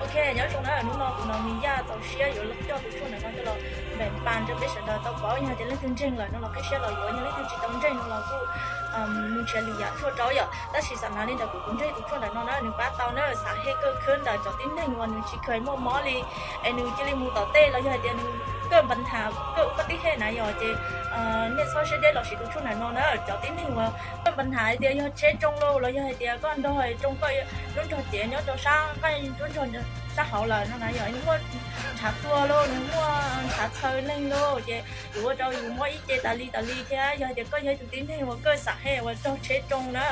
Ok, nyob zoo na, hnub no kuv Nau Mis Yaj txaus siab yuav coj tus tshuaj ntawm no coj los npeem pas rau peb sawv daws tau paub. Yog tias leej twg ntseeg lawm no los qib siab los yuav, yog leej twg tsis tau ntseeg no los kuj mus nrhiav lwm yam tshuaj rau yom. Tab sis xam nav li ntawm kuv, kuv ntseeg tus tshuaj ntawm no na, nws pab tau na, xam hej kawj khwb ntawm cov tib neeg uas nws tsis kheev muaj mob li, es nws cia li mus tom tej los yog hais tias nws kawj npa nham, kawj ua pab tib hej na yom, ces nej txhob siab deb los siv tus tshuaj ntawm no na. Cov tib neeg uas kawj npa nham hais tias yog tsheb tsoo lauj, los yog hais tias koj nrog tsoo koj lub nrog cev nyob rau sab nqaij, lub nrog sab hauv lawm no na yom, nws muaj ntshav tuag lauj, nws muaj ntshav txhaw leeg lauj, ces yuav ua rau yus mob ib ce tas li tas li thiab. Yog hais tias koj yog ib tug tib neeg uas kawj xam hej uas raug tsheb tsoo na,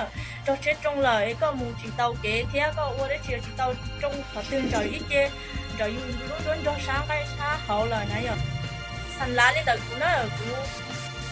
raug tsheb tsoo lawm es koj mus tsis tau kev thiab koj ua dab tsi tsis tau, tsoo qhov twg ntsawm ib ce, ntsawm yus lub nruab nrog sab nqaij sab hauv lawm na yom. Xam nav li ntawm kuv na, kuv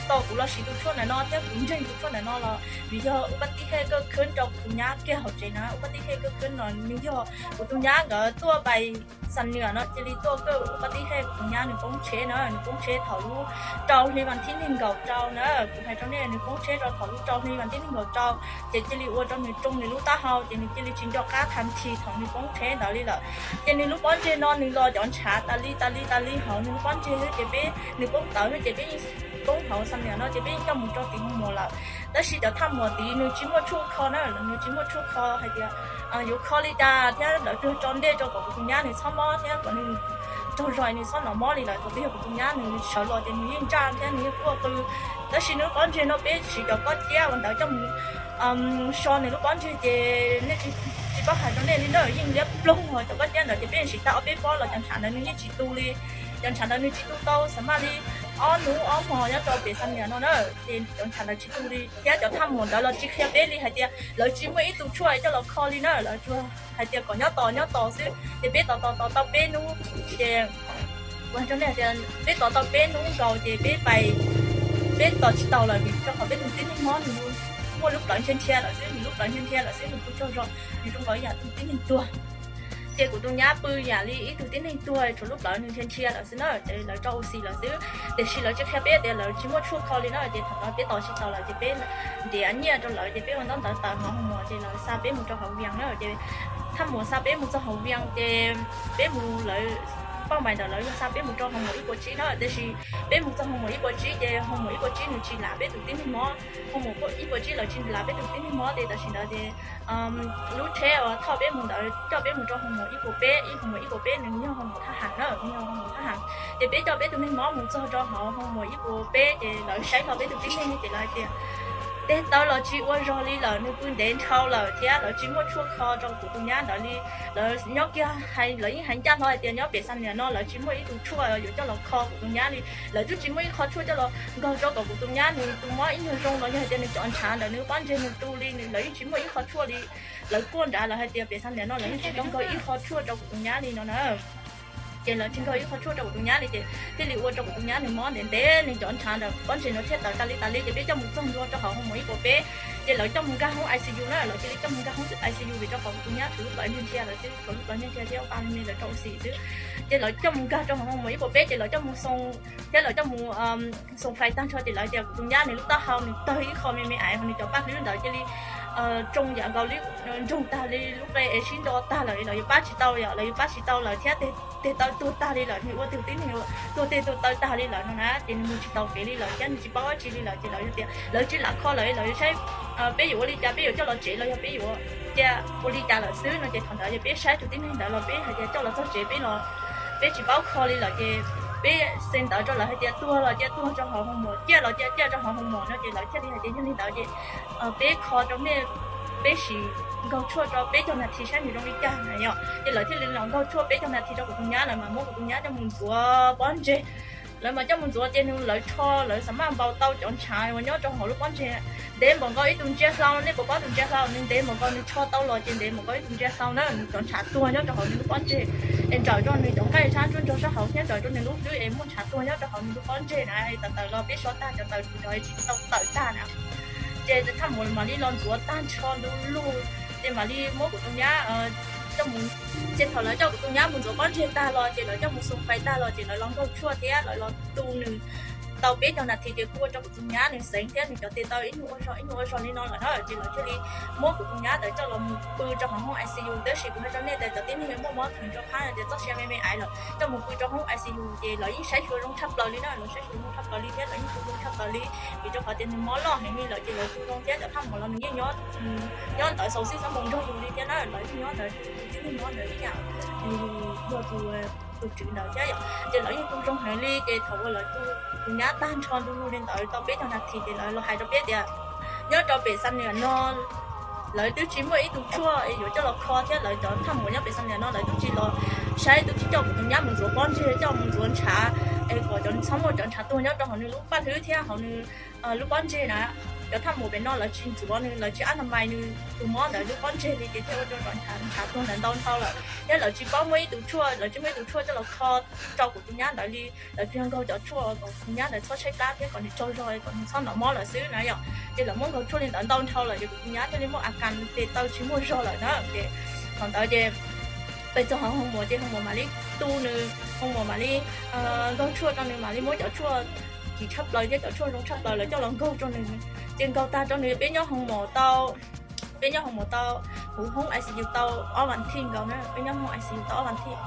tau kuv los siv tus tshuaj ntawm no thiab kuv ntseeg tus tshuaj ntawm no los vim yog ua pab tib hej kawj khwb rau kuv tus nyab kiag hauv tsev na. Ua pab tib hej kawj khwb no nws yog kuv tus nyab nkawd tuaj pais Xam Nwm no cia li tuaj kawj ua pab tib hej kuv tus nyab nws poob tsheb na, nws poob tsheb thaum lub rau hli vas thib nees nkaum rau na. Kuv hais rau nej, nws poob tsheb rau thaum lub rau hli vas thib nees nkaum rau, ces cia li ua rau nws tsoo nws lub taub hau, ces nws cia li tsis nco qab tha nthi thaum nws poob tsheb ntawd li lawm. Ces nws lub pob ntseg no nws los cov ntshav tas li tas li tas li hauv nws lub pob ntseg xwb, ces peb, nws poob tawv xwb ces peb yeej poob hauv Xam Nwm no ces peb yeej coj mus rau tim hoo muas lawm. Tab sis cov thaj muam tid nws tsis muaj tshuaj kho na, nws tsis muaj tshuaj kho hais tias yuav kho li cas thiab lawv tuag tso ntej rau kom kuv tus nyab nws txhob mob thiab kom nws raug zog nws txhob hnov mob li lawm. Thaum twg yog kuv tus nyab nws sawv los ces nws yeej ntsaj thiab nws yeej quaj qw. Tab sis nws lub pob ntseg no peb siv cov kob ciab uas ntawd coj mus so nws lub pob ntseg ces nej, tsis paub hais rau nej li na, yeej liab ploog os. Cov kob ciab ntawd ces peb siv tau ob peb pob los cov ntshav ntawd nws yeej tsis tu li. Cov ntshav ntawd nws tsis tu tau xam maj li ob hnub ob hmos nyob rau pem Xam Nwm no na, ces cov ntshav ntawd tsis tu li thiab cov thaj muam ntawd los tsis qhia peb li hais tias lawv tsis muaj ib tug tshuaj coj los kho li na, lawv tsuas hais tias kom nyob tos nyob tos xwb. Ces peb tos tos tos tau peb hnub, ces ua rau nej tias peb tos tau peb hnub nkaus ces peb pais, peb tos tsis tau lawm vim rau qhov peb tus tib neeg mob nws muaj lub plawv nrhia nrhia lawm xwb, nws lub plawv nrhia nrhia lawm xwb, nws pw tsaug zog, nws zoo nkaus ib yam tug tib neeg tuag. Ces kuv tus nyab pw yam li ib tug tib neeg tuag, tshuav lub plawv nws nrhia nrhia lawm xwb na, ces lawv tso ua xis lawm xwb. Tiam sis lawv tsis qhia peb tias lawv tsis muaj tshuaj kho li na, ces thaum no peb tos tsis tau lawm ces peb ntiav nyiaj rau lawv ces peb ua ntaub ntawv tawm hauv hoo muas ces lawv xa peb mus rau hauv Vias na. Ces thaj muam xa peb mus txog hauv Vias ces peb mus, lawv pauj mais ntawm lawv yog xa peb mus rau hoo muas ib puas tsib na, tiam sis peb mus txog hoo muas ib puas tsib ces hoo muas ib puas tsib nws tsis lam peb tus tib neeg mob, hoo muas ib puas tsib lawv tsis lam peb tus tib neeg mob ces tam sim ntawd ces lub tsheb uas thauj peb mus ntawd coj peb mus rau hoo muas ib puas peb, ib hoo muas ib puas peb nws yog hoo muas thab ham na, nws yog hoo muas thab ham. Ces peb coj peb tus neeg mob mus txog rau hauv hoo muas ib puas peb ces lawv saib hlo peb tus tib neeg ces lawv hais tias tes taw los tsis ua zog li lawm, nws pw ntev nrhau lawm thiab lawv tsis muaj tshuaj kho rau kuv tus nyab ntawd li. Lawv nyob kiag, lawv yeej hais ncaj hlo hais tias nyob pem Xam Nwm no lawv tsis muaj ib tug tshuaj yuav coj los kho kuv tus nyab li. Lawv twb tsis muaj ib qho tshuaj coj los nkaug rau kom kuv tus nyab nws tus mob ib nyuag zoo los yog hais tias nws cov ntshav ntawm nws lub pob ntseg nws tu li, lawv yeej tsis muaj ib qho tshuaj li. Lawv kuaj nrad lawv hais tias pem Xam Nwm no lawv yeej tsis tau nkaug ib qho tshuaj rau kuv tus nyab li no na. Ces lawv tsis nkaug ib qho tshuaj rau kuv tus nyab li ces thiaj li ua rau kuv tus nyab nws mob ntev ntev, nws cov ntshav ntawm pob ntseg no thiaj tawm tas li tas li. Ces peb coj mus txog ntua rau hauv hoo muas ib puas peb, ces lawv coj mus nkag hoob I C U na, lawv cia li coj mus nkag hoob I C U vim rau qhov kuv tus nyab tshuav lub plawv nrhia nrhia lawm xwb, tshuav lub plawv nrhia nrhia thiab ua pa me me lawv rau ua xim xwb. Ces lawv coj mus nkag rau hauv hoo muas ib puas peb ces lawv coj mus xoo, thiab lawv coj mus xoo fais tag nrho ces lawv tias kuv tus nyab nws lub taub hau nws tawg ib qho me me ais, nws cov paj hlwb ntawd cia li tsoo yam nkaus li nroog tag li lub qe es sib nto tag lawm, lawv yuav pab tsis tau, lawv yuav pab tsis tau lawm thiab tes taw tuag tag li lawm, nws ua tus tib neeg tuag tes tuag taw tag li lawm no na. Ces nws mus tsis tau kev li lawm thiab nws tsis paub dab tsi li lawm ces lawv tias lawv tsis lam kho lawm, lawv yuav saib peb yuav ua li cas, peb yuav coj los tsev los yog peb yuav cia ua li cas lawm xwb no. Ces thaum ntawd yog peb saib tus tib neeg ntawd los peb hais tias coj los txog tsev peb los peb tsis paub kho li lawm ces peb xa ntawv rau lawv hais tias tuag los cia tuag rau hauv hoo muas, ciaj los cia ciaj rau hauv hoo muas no ces lawv thiaj li hais tias yog li ntawd ces peb kho rau nej, peb sim nkaug tshuaj rau peb caug nas this saib nws zoo li cas na yom. Ces lawv thiaj li los nkaug tshuaj peb caug nas this rau kuv tus nyab, lawv mas muab kuv tus nyab coj mus ntxuav pob ntseg. Lawv mas coj mus ntxuav ces nws, lawv rho, lawv xam maj npau tau cov ntshav uas nyob rau hauv lub pob ntseg ntev npaum nkaus ib tus ntsia hlau, nej puas paub tus ntsia hlau, nws ntev npaum nkaus, nws rho tau los ces ntev npaum nkaus ib tus ntsia hlau na, nws cov ntshav tuag nyob rau hauv nws lub pob ntseg es ntsawm rau nws cov nqaij sab nruab nrog sab hauv thiab ntsawm rau nws lub hlwb es muaj ntshav tuag nyob rau hauv nws lub pob ntseg na. Tawm tawm los peb so tag cov tawm tsuas cov tsis tau tawm tag na. Ces thaj muam mam li los ntxuav tag nrho ntu lug, ces mam li muab kuv tus nyab coj mus. Ces thaum lawv coj kuv tus nyab mus ntxuav pob ntseg tag los ces lawv coj mus xoo fais tag los ces lawv los nkaug tshuaj thiab lawv los tu nws tau peb caug nas this ces kuj ua rau kuv tus nyab nws xeev thiab nws cov tes taw ib nyuag ua zog ib nyuag ua zog li no lawm na, ces lawv thiaj li muab kuv tus nyab ntawd coj los mus pw rau hauv hoob I C U. Tab sis kuv hais rau nej tias cov tib neeg muaj mob theem rau qab tias txoj sia me me ais lawm coj mus pw rau hoob I C U ces lawv yeej saib xyuas zoo tshaj plaws li na, lawv saib xyuas zoo tshaj plaws li thiab lawv yeej tu zoo tshaj plaws li, vim rau qhov tias nws mob loj heev li lawm ces lawv tu zoo thiab cov thaj maum los nws yeej nyob ntawd xaus xib xab moos nrog yus li thiab na, lawv yeej nyob ntawd, tus tib neeg nyob ntawd ib yam yog tus, tus tswv ntawd thiab yom, ces lawv yeej tu zoo heev li. Ces thaum uas lawv tu tus nyab tag nrho ntu lug li ntawd tau peb caug nas this ces lawv los hais rau peb tias nyob rau pem Xam Nias no lawv twb tsis muaj ib tug tshuaj yuav coj los kho thiab lawv cov thaj maum nyob pem Xam Nias no lawv twb tsis los saib, twb tsis coj kuv tus nyab mus ntxuav pob ntseg, coj mus ntxuav ntshav es kom cov txhob muaj cov ntshav tuag nyob rau hauv nws lub paj hlwb thiab hauv nws lub pob ntseg na. Cov thaj maum pem no lawv tsis ntxuav nws, lawv tsis ab na mais nws tus mob ntawd lub pob ntseg li ces thiaj ua rau cov ntshav tuag ntawd ntau dhau lawm thiab lawv tsis paub muaj ib tug tshuaj, lawv tsis muaj ib tug tshuaj coj los kho rau kuv tus nyab ntawd li. Lawv tsuas yog nkaug cov tshuaj kom kuv tus nyab ntawd txhob tshaib plab thiab kom nws tsaug zog kom nws txhob hnov mob lawm xwb na yom. Ces lawv muab nkaug tshuaj li ntawd ntau dhau lawm ces kuv tus nyab thiaj li muaj a kas tes taw tsis muaj zog lawm na. Ces thaum ntawd ces peb txog hauv hoo maum ces hoo maum mam li tu nws, hoo maum mam li nkaug tshuaj rau nws, mam li muab cov tshuaj kim tshaj plaws thiab cov tshuaj zoo tshaj plaws lawv coj los nkaug rau nws. Ces nkaug tag rau nws peb nyob hoo maum tau, peb nyob hoo maum tau, kuv hoob I C U tau ob vas thiv nkaus na, peb nyob hoob I C U tau ob vas thiv.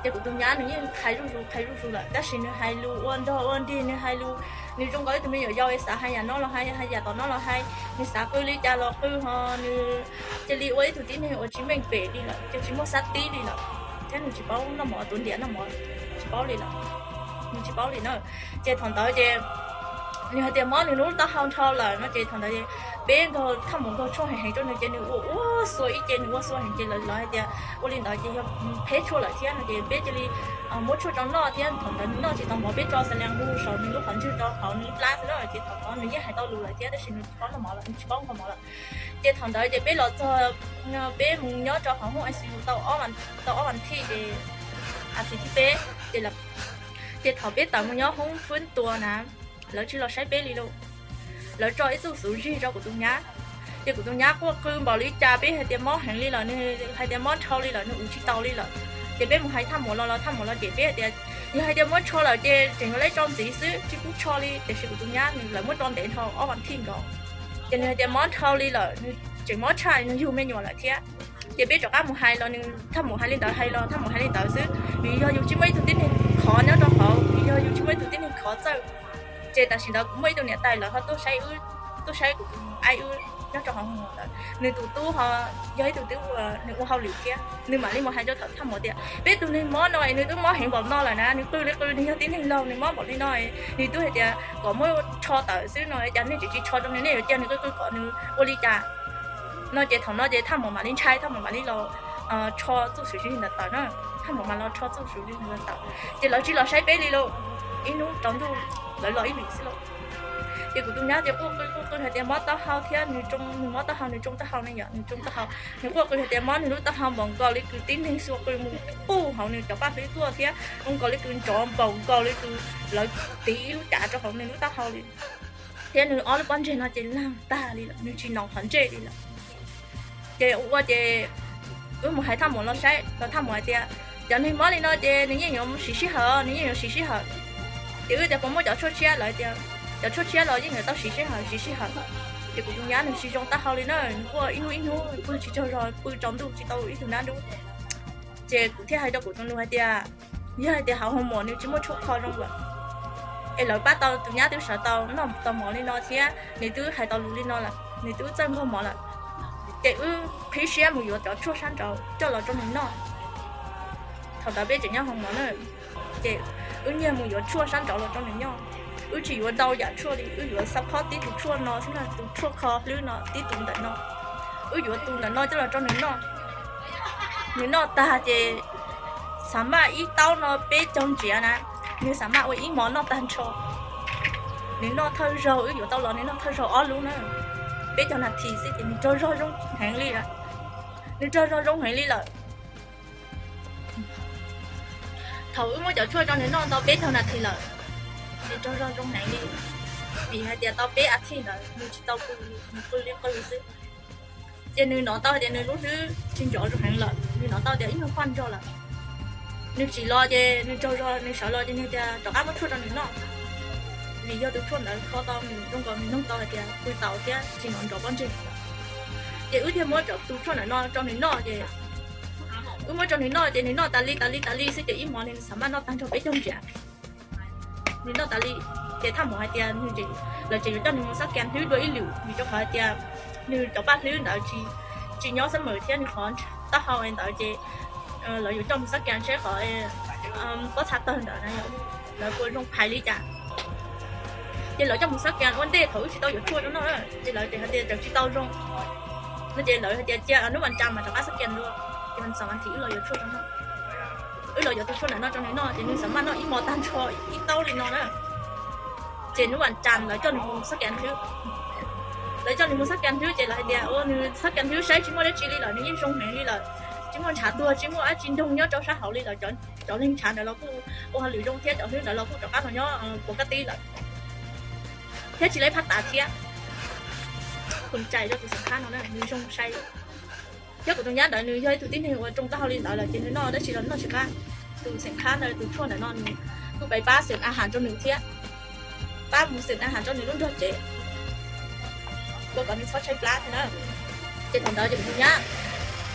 Ces kuv tus nyab nws yeej qhais zuj zus qhais zuj zus lawm tab sis nws hais lus ua nrog ua nrig, nws hais lus, nws zoo nkaus ib tug me nyuam yaus xav hais yam no los hais, hais yam tom no los hais, nws xav qw li cas los qw ho nws cia li ua ib tug tib neeg uas tsis meej pem li lawm, ces tsis muaj xab tib li lawm thiab nws tsis paub noj mov tuav ntiav noj mov, tsis paub li lawm, nws tsis paub li na. Ces thaum ntawd ces nws hais tias mob nws lub taub hau nrho lawm no ces thaum ntawd peb nkaug thaj maum nkaug tshuaj heev heev rau nws ces nws ua ua xua ib ce, nws ua xua heev ces lawv hais tias ua li ntawd ces yog phem tshuaj lawm thiab no ces peb cia li muab tshuaj rau noj thiab thaum ntawd nws noj tsis tau mov peb tso xas lees nqug saum nws lub qhov ntswg rau hauv nws lub plab xwb na ces thaum ntawd nws yeej hais tau lus lawm thiab tab sis nws tsis paub noj mov lawm, nws tsis paub nkaug mov lawm. Ces thaum ntawd ces peb los txog, peb mus nyob rau hauv hoob I C U tau ob, tau ob vas thiv ces a thiv thib peb ces, ces thaum peb tawm mus nyob hoob fwb tua na, lawv tsis los saib peb li lauj. Lawv tso ib txuj xuv zig rau kuv tus nyab. Ces kuv tus nyab quaj qw npaum li cas peb hais tias mob heev li lawm, nws hais tias mob nrhau li lawm, nws ua tsis taus li lawm. Ces peb mus hais thaj maum los los thaj maum los cem peb hais tias yog hais tias mob tsho lawm ces tseem yuav leb tso ntxiv xwb, tsis pub tsho li. Tiam sis kuv tus nyab nws lawv muab tso ntev dhau ob vas thiv nkaus. Ces nws hais tias mob nrhau li lawm, nws tseem mob tshaj nws yug me nyuam lawm thiab. Ces peb rov qab mus hais los nws, thaj maum hais li ntawd, hais los thaj maum hais li ntawd xwb, vim yog yus tsis muaj ib tug tib neeg khov nyob rau hauv, vim yog yus tsis muaj ib tug tib neeg khov txawj. Ces tam sim ntawd kuv muaj ib tug niam tais lawv ho tuaj saib wb, tuaj saib kuv tus aib wb nyob rau hauv ntawd, nws tus tub ho yog ib tug tub uas nws ua hauj lwm thiab, nws mam li mus hais rau thawm thaj maum tias peb tus neeg mob no es nws twb mob heev npaum no lawm na, nws qw li qw, nws yog tib neeg laus nws mob npaum li no, nws twb hais tias kom muab tsho tawm xwb no, cas nej tseem tsis tsho rau nws, nej yuav cia nws qw qw kom nws ua li cas no. Ces thaum no ces thaj maum mam li ntshai, thaj maum mam li los tsho txuj xuv zig ntawd tawm na, thaj maum mam los tsho txuj xuv zig ntawd tawm. Ces lawv tsis los saib peb li lauj, ib hnub tsaus ntuj lawv los ib lwm xwb lauj. Ces kuv tus nyab ces quaj qw quaj qw hais tias mob taub hau thiab nws tsoo, nws mob taub hau, nws tsoo taub hau ne yom, nws tsoo taub hau. Nws quaj qw hais tias mob nws lub taub hau npaum nkaus li kws tib neeg xuas qws mus quj hauv nws cov paj hlwb tuaj thiab zoo nkaus li kws nrov npaum nkaus li kws lawv tiv ib lub cav rau hauv nws lub taub hau li, thiab nws ob lub pob ntseg no ces laag tag li lawm, nws tsis nov qhov ntsej li lawm. Ces ua ces wb mus hais thaj maum los saib los thaj maum hais tias cov neeg mob li no ces nws yeej yuav siv sij hawm, nws yeej yuav siv sij hawm. Ces wb tias puas muaj cov tshuaj tshiab, lawv tias cov tshuaj tshiab los yeej yuav tau siv sij hawm, siv sij hawm. Ces kuv tus nyab nws tsis zoo taub hau li na, nws quaj ib hnub ib hnub pw tsis tsaug zog, pw tsaus ntuj tsis tau ib tug nab nrub. Ces kuv thiaj hais rau kuv tus nus hais tias yog hais tias hauv hoo maum nws tsis muaj tshuaj kho zoo lawm es lawv pab tau tus nyab twb sawv tau noj tau mov li no thiab nws twb hais tau lus li no lawm, nws twb txawj nkaug mov lawm, ces wb qhib siab mus yuav cov tshuaj sab nraud coj los rau nws noj. Thaum ntawd peb tseem nyob hoo maum na, ces wb nyiag mus yuav tshuaj sab nraud los rau nws noj. Wb tsis yuav ntau yam tshuaj li, wb yuav xab phob tib tus tshuaj no xwb na, tus tshuaj kho hlwb no tib tus ntawm no. Wb yuav tus ntawm no coj los rau nws noj. Nws noj tag ces xam maj ib taub no peb caug ntsiav na, nws xam maj ua ib hmos noj tag nrho. Nws noj thawj zaug, wb yuav tau los nws noj thawj zaug ob lub na, peb caug nas this xwb ces nws tsaug zog zoo heev li lawm. Nws tsaug zog zoo heev li lawm. Thaum wb muab cov tshuaj rau nws noj tau peb caug nas this lawm, nws tsaug zog zoo heev li, vim hais tias tau peb a thiv ntawd nws tsis tau pw, nws qw li qw xwb. Ces nws hnov tau tias nws lub hlwb tsis nrov zoo heev lawm, nws hnov tau tias ib nyuag poj nrog lawm. Nws tsim los ces nws tsaug zog, nws sawv los ces nws tias rov qab muab tshuaj rau nws noj. Vim yog tus tshuaj ntawd kho tau nws zoo nkaus nws nug tau hais tias pw tau thiab tsis hnov nrov pob ntseg. Ces wb thiaj muab tus tshuaj ntawm no rau nws noj ces wb muab rau nws noj ces nws noj tas li tas li tas li xwb ces ib hmos nws xav maj noj tag nrho peb caug ntsiav. Nws noj tas li ces thaj mus hais tias nws, lawv tseem yuav coj nws mus xab kas hlwb dua ib lwm vim rau qhov hais tias nws cov paj hlwb ntawd tsis nyob xab mawm thiab nws qhov taub hau ntawd ces lawv yuav coj mus xab kas seb qhov pob txha tawg ntawd na lawv puas zoo phais li cas. Ces lawv coj mus xab kas ua ntej thaum wb tsis tau yuav tshuaj rau noj ces lawv hais tias tseem tsis tau zoo no ces lawv hais tias cia hnub vas cas mas rov qab xab kas dua ces vas xaum vas thiv wb los yuav tshuaj rau noj. Wb los yuav tus tshuaj ntawm no rau nws noj ces nws xav maj noj ib hmos tag nrho ib taub li no na. Ces hnub vas cas lawv coj nws mus xab kas hlwb. Lawv coj nws mus xab kas hlwb ces lawv hais tias ua nws xab kas hlwb saib tsis muaj dab tsi li lawm, nws yeej zoo heev li lawm, tsis muaj ntshav tuag tsis muaj dab tsi nroog nyob rau sab hauv li lawm. Cov neeg ntshav ntawd los kuj ua hauj lwm zoo thiab cov hlwb ntawd los kuj rov qab los nyob puas kaj tib lawm thiab tsis laib phab tav thiab. Kuv cais rau tus xeem khab no nws zoo sai. Thiab kuv tus nyab ntawd nws yog ib tug tib neeg uas tsoo taub hau li ntawd lawm ces nws noj dab tsi los noj tsis qab. Tus xeem khab ntawd tus tshuaj ntawm no nws kuj pab xeem a has rau nws thiab, pab mus xeem a has rau nws lub nrog cev ua kom nws txhob tshaib plab thiab na. Ces thaum ntawd ces kuv tus nyab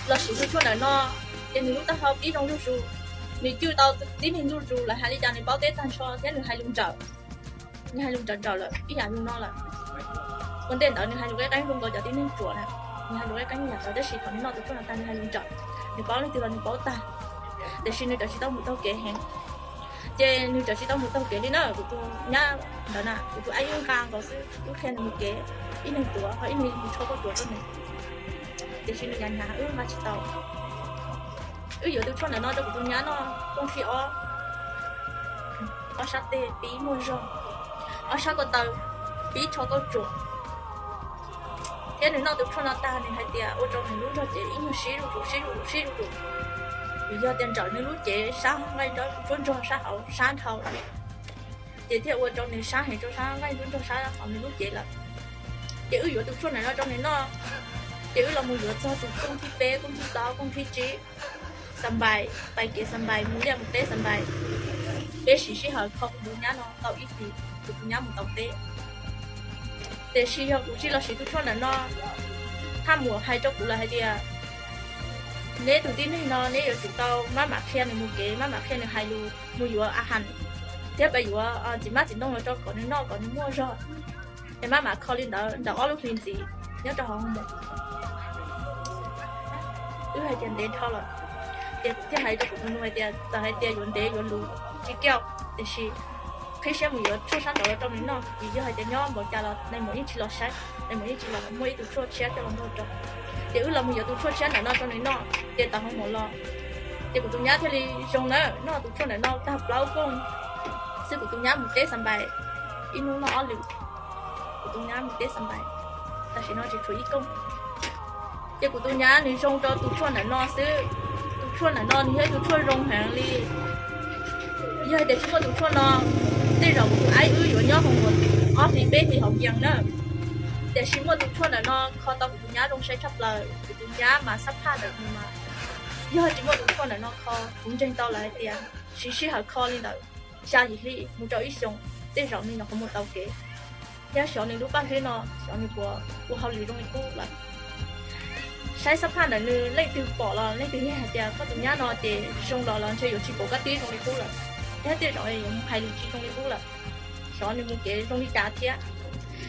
los siv tus tshuaj ntawm no ces nws lub taub hau pib zoo zuj zus, nws cwj tau tib neeg zuj zus, lawv hais li cas nws paub teb tag nrho thiab nws hais lus nrawm. Nws hais lus nrawm nrawm lawm ib yam li no lawm. Ua ntej ntawd nws hais lus qeeb qeeb zoo nkaus cov tib neeg ruam na, nws hais lus qeeb qeeb ib yam ntawd tab sis thaum nws noj tus tshuaj no tag nws hais lus nrawm, nws paub leej twg los nws paub tag. Tiam sis nws raws tsis tau mus taug kev heev. Ces nws raws tsis tau mus taug kev li na, kuv tus nyab ntawd na kuv tus aib wb nqa nkaus xwb, wb qhia nws mus kev, ib leeg tuav ho ib leeg mus rho kauj ruam rau nws. Tiam sis nws hnyav hnyav wb nqa tsis tau. Wb yuav tus tshuaj ntawm no rau kuv tus nyab noj kooj thib ob, ob sab tes pib muaj zog, ob sab ko taw pib rho kauj ruam. Thiab nws noj tus tshuaj no tag nws hais tias ua rau nws lub nrog cev ib nyuag sib zuj zus sib zuj zus sib zuj zus. Vim yog tias nrawm nws lub cev sab nqaij nruab nrog sab hauv sab dhau, ces thiaj ua rau nws sab heev rau sab nqaij nruab nrog sab hauv nws lub cev lawm. Ces wb yuav tus tshuaj ntawm no rau nws noj, ces wb los mus yuav txog tus kooj thib peb, kooj thib plaub, kooj thib tsib, xa npais, pais kev xa npais, mus liaj mus teb xa npais. Peb siv sij hawm kho kuv tus nyab no tau ib hlis, kuv tus nyab mus tau teb. Tiam sis yog kuv tsis los siv tus tshuaj ntawm no, thaj muam hais rau kuv lawm hais tias neb tus tib neeg no neb yuav tsum tau maj mam qhia nws mus kev, maj mam qhia nws hais lus, mus yuav a has thiab pab yuav txiv mab txiv ntoo los rau kom nws noj kom nws muaj zog. Es maj mam kho li ntawd ntawm ob lub hlis ntxiv nyob rau hauv hoo mus. Wb hais tias ntev dhau lawm, ces kuv thiaj hais rau kuv tus nus hais tias txawm hais tias yuav ntev yuav luv tsis kiaj, tiam sis qhib siab mus yuav tshuaj sab nraud los rau nws noj, vim yog hais tias nyob npaum cas los nais maum yeej tsis los saib, nais maum yeej tsis los muaj ib tug tshuaj tshiab coj los nrog rau. Ces wb los mus yuav tus tshuaj tshiab ntawm no rau nws noj, ces tau hoo mus los, ces kuv tus nyab thiaj li zoo na, noj tus tshuaj ntawm no tag plaub kooj xwb kuv tus nyab mus teb xa npais, ib hnub noj ob lwm. Kuv tus nyab mus teb xa npais, tam sim no tseem tshuav ib kooj. Ces kuv tus nyab nws zoo rau tus tshuaj ntawm no xwb. Tus tshuaj ntawm no nws yog ib tus tshuaj zoo heev li. Yog hais tias tsis muaj tus tshuaj no, tej zaum kuv tus aib wb yuav nyob hoo mus ob hlis peb hlis hauv npias na. Tiam sis muaj tus tshuaj ntawm no kho tau kuv tus nyab zoo sai tshaj plaws, kuv tus nyab mas xab phaj ntawm nws mas, yog tsis muaj tus tshuaj ntawm no kho kuv ntseeg tau lawm hais tias siv sij hawm kho li ntawm xya yim hli mus rau ib xyoos, tej zaum nws nyuam qhuav mus tau kev. Thiab xyov nws lub paj hlwb no xyov nws puas ua hauj lwm zoo li qub lawm. Saib xab phaj ntawm nws leej twg pom los leej twg yeej hais tias koj tus nyab no ces zoo los los ntshe yuav tsis pom kab tib zoo li qub lawm, thiab tej zaum yuav mus hais lus tsis zoo li qub lawm. Xyov nws mus kev zoo li cas thiab.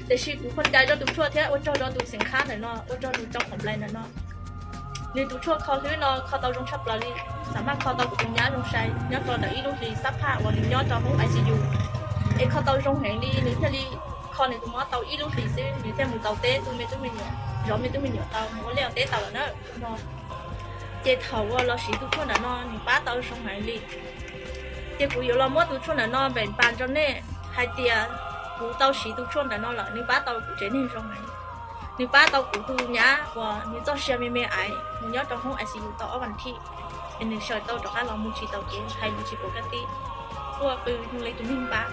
Tiam sis kuv phooj cai rau tus tshuaj thiab ua tsaug rau tus xeem khab ntawm no, ua tsaug tus tsoo khoom nplais ntawm no. Nws tus tshuaj kho hlwb no kho tau zoo tshaj plaws li, xam maj kho tau kuv tus nyab zoo sai nyob rau ntawm ib lub hlis xab phaj uas nws nyob rau hoob I C U, es kho tau zoo heev li nws thiaj li kho nws tus mob tau ib lub hlis xwb nws thiaj mus tau teb tu me tub me nyuam, zov me tub me nyuam tau mus ua liaj teb tau lawm na. Ces thaum uas los siv tus tshuaj ntawm no nws pab tau zoo heev li. Ces kuv yuav los muab tus tshuaj ntawm no npem npas rau nej hais tias kuv tau siv tus tshuaj ntawm no lawm nws pab tau kuv tsev neeg zoo heev. Nws pab tau kuv tus nyab uas nws txoj sia me me aiv mus nyob rau hoob I C U tau ob vas thiv, es nws sawv tau rov qab los mus tsis tau kev, hais mus tsis pom kab tib, tuaj pw zoo li tus neeg npab.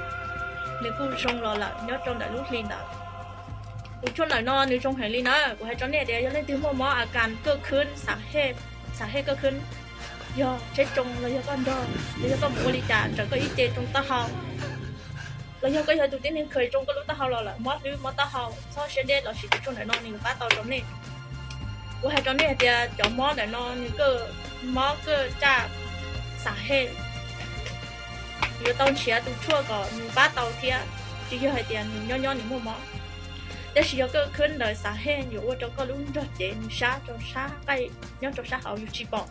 Nws kuj zoo los lawm nyob rau ntawm lub hli ntawd. Tus tshuaj ntawm no nws zoo heev li na, kuv hais rau nej tias yog leej twg muaj mob a kas kaj khwb, xav hej kaj khwb, yog tsheb tsoo los yog koj nrog los yog koj mus ua li cas raws koj ib ce tsoo taub hau, los yog koj yog tus tib neeg kheev zoo koj lub taub hau los lawm, mob hlwb mob taub hau, txhob siab deb los sis tus tshuaj ntawm no nws yuav pab tau rau nej. Kuv hais rau nej hais tias cov mob ntawm no nws mob kawj tsaj xav hej, yuav tau nrhiav tus tshuaj kom nws pab tau thiab, tsis yog hais tias nws nyob nyob nws muaj mob. Tab sis yog koj khwb ntawm xav hej yuav ua rau koj lub nrog cev nws sab rau sab qaij nyob rau sab hauv yus tsis pom.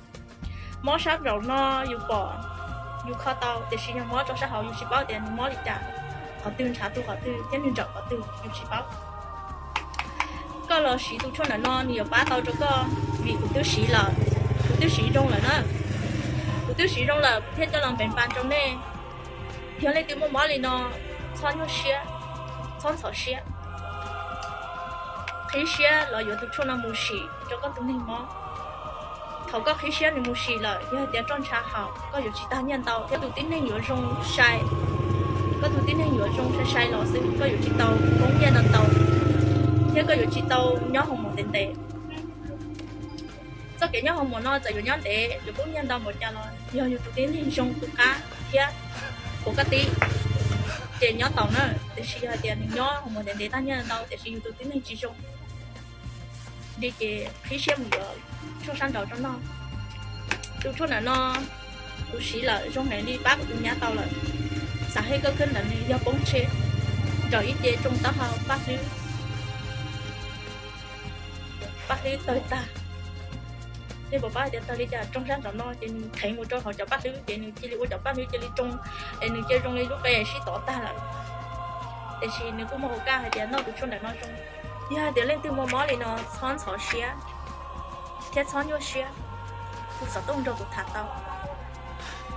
Mob sab nraum no yus pom, yus kho tau, tiam sis yog mob rau sab hauv yus tsis paub tias nws mob li cas, qhov twg ntshav tu qhov twg thiab nws ntsawm qhov twg yus tsis paub. Koj los siv tus tshuaj ntawm no nws yuav pab tau rau koj, vim kuv twb siv lawm, kuv twb siv zoo lawm na. Kuv twb siv zoo lawm kuv thiaj coj los npeev pas rau nej. Yog leej twg muaj mob li no, txhob nyuaj siab, txhob ntxhov siab, qhib siab los yuav tus tshuaj no mus sim rau koj tus neeg mob. Thaum koj qhib siab nws mus sim lawm, yog hais tias roj ntsha haum koj yuav tsis tag nyiaj ntau thiab tus tib neeg yuav zoo sai, koj tus tib neeg yuav zoo sai sai los xwb, koj yuav tsis tau poob nyiaj ntau ntau thiab koj yuav tsis tau nyob hoo mom ntev ntev. Txoj kev nyob hoo mom no txawm yuav nyob ntev yuav poob nyiaj ntau npaum cas los yog yus tus tib neeg zoo tus qab thiab ua koj tib, ces nyob tau na. Tiam sis yog hais tias nws nyob hoo mom ntev ntev tag nyiaj ntau tiam sis yus tus tib neeg tsis zoo li ces qhib siab mus yuav tshuaj sab nraud rau noj. Tus tshuaj ntawm no kuv siv lawm zoo heev li, pab kuv tus nyab tau lawm. Xav hej kawj khwb ntawm nws yog poob tsheb, nraum ib ce tsoo taub hau paj hlwb, paj hlwb tawg tag. Nej puas paub hais tias tawg li cas? Tsoo sab nraum no ces nws theev mus rau hauv cov paj hlwb ces nws cia li ua cov paj hlwb cia li tsoo, es nws cia zoo li lub qe sib tov tag lawm. Tiam sis nws kuj muaj ua kaj hais tias noj tus tshuaj ntawm no zoo. Yog hais tias leej twg muaj mob li no txhob ntxhov siab thiab txhob nyuaj siab, kuv xov tooj nrog kuv tham tau,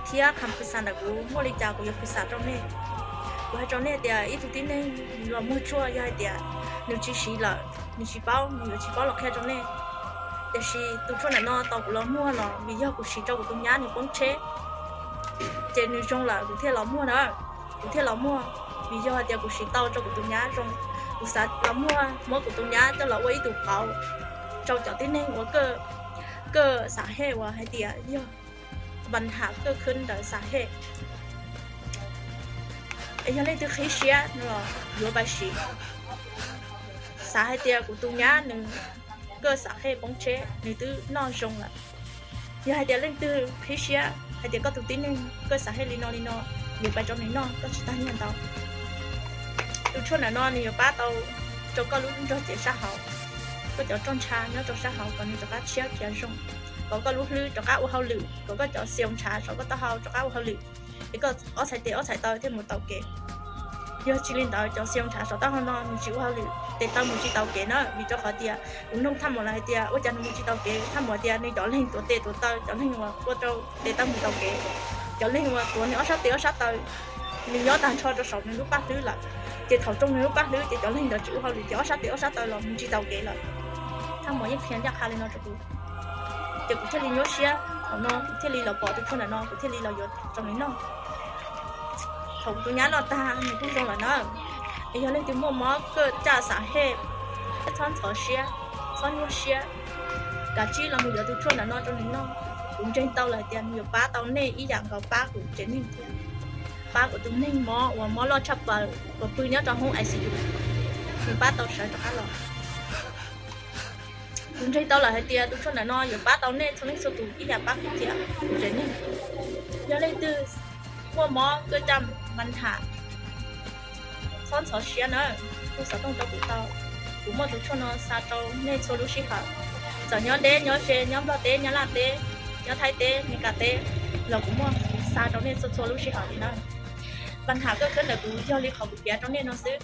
thiab qham phws xam ntawm kuv, muaj li cas kuv yuav phws xam rau nej. Kuv hais rau nej tias ib tug tib neeg los muag tshuaj yog hais tias nws tsis siv lawm nws tsis paub, nws yuav tsis paub los qhia rau nej. Tiam sis tus tshuaj ntawm no tau kuv los muag los vim yog kuv siv rau kuv tus nyab nws poob tsheb, ces nws zoo lawm kuv thiaj los muag na. Kuv thiaj los muag vim yog hais tias kuv siv tau rau kuv tus nyab zoo. Kuv xav los muag muab kuv tus nyab coj los ua ib tug pauv rau cov tib neeg uas kawj xav hej uas hais tias yog npa nham kawj khwb ntawm xav hej. Es yog leej twg qhib siab no los yuav pais siv. Xav hais tias kuv tus nyab nws kawj xav hej poob tsheb nws twb noj zoo lawm. Yog hais tias leej twg qhib siab hais tias koj tus tib neeg kawj xav hej li no li no, yuav pais rau nws noj koj tsis tag nyiaj ntau. Tus tshuaj ntawm no nws yuav pab tau rau koj lub nrog cev sab hauv, koj cov roj ntsha nyob rau sab hauv kom nws rov qab tshiab khiav zoo, kom koj lub hlwb rov qab ua hauj lwm, kom koj cov xi oo ntshav saum koj taub hau rov qab ua hauj lwm, es koj ob txhais tes ob txhais taw thiaj mus taus kev. Yog tsis li ntawd cov xi oo ntshav saum taub hau no nws tsis ua hauj lwm, tes taw mus tsis taus kev na. Vim rau qhov tias kuv noog thaj muam lawv hais tias ua cas nws mus tsis taus kev, thaj muam tias nws cov leeg tuav tes tuav taw, cov leeg uas ua rau tes taw mus taus kev, cov leeg uas tuav nws ob sab tes ob sab taw, nws nyob tag nrho rau saum nws lub paj hlwb lawm, ces thaum tsoo nws lub paj hlwb ces cov leeg ntawd tsis ua hauj lwm ces ob sab tes ob sab taw los mus tsis taus kev lawm. Thaj muam yeej qhia ncaj qha li no rau kuv, ces kuv thiaj li nyuaj siab, thaum no kuv thiaj li los pom tus tshuaj ntawm no kuv thiaj li los yuav rau nws noj. Thaum kuv tus nyab noj tag nws kuj zoo lawm na. Es yog leej twg muaj mob kawj caj xav hej, txhob ntxhov siab, txhob nyuaj siab, kav tsij los mus yuav tus tshuaj ntawm no rau nws noj. Kuv ntseeg tau lawm hais tias nws yuav pab tau nej ib yam nkaus pab kuv tsev neeg thiab, pab kuv tus neeg mob uas mob loj tshaj plaws uas pw nyob rau hoob I C U, nws pab tau sawv rov qab los. Kuv ntseeg tau lawm hais tias tus tshuaj ntawm no yuav pab tau nej txhua leej txhua tus ib yam pab kuv thiab kuv tsev neeg. Yog leej twg muaj mob kawj caj npa nham, txhob ntxhov siab na, hu xov tooj rau kuv tau. Kuv muaj tus tshuaj no xa rau nej txhua lub sij hawm, txawm nyob deb nyob ze, nyob Nplog teb, nyob Laj teb, nyob Thaib teb, Meskas teb, los kuv muaj xa rau nej txhua txhua lub sij hawm li na. Npa nham kawj khwb ntawm kuv yog li qhov kuv piav rau nej no xwb.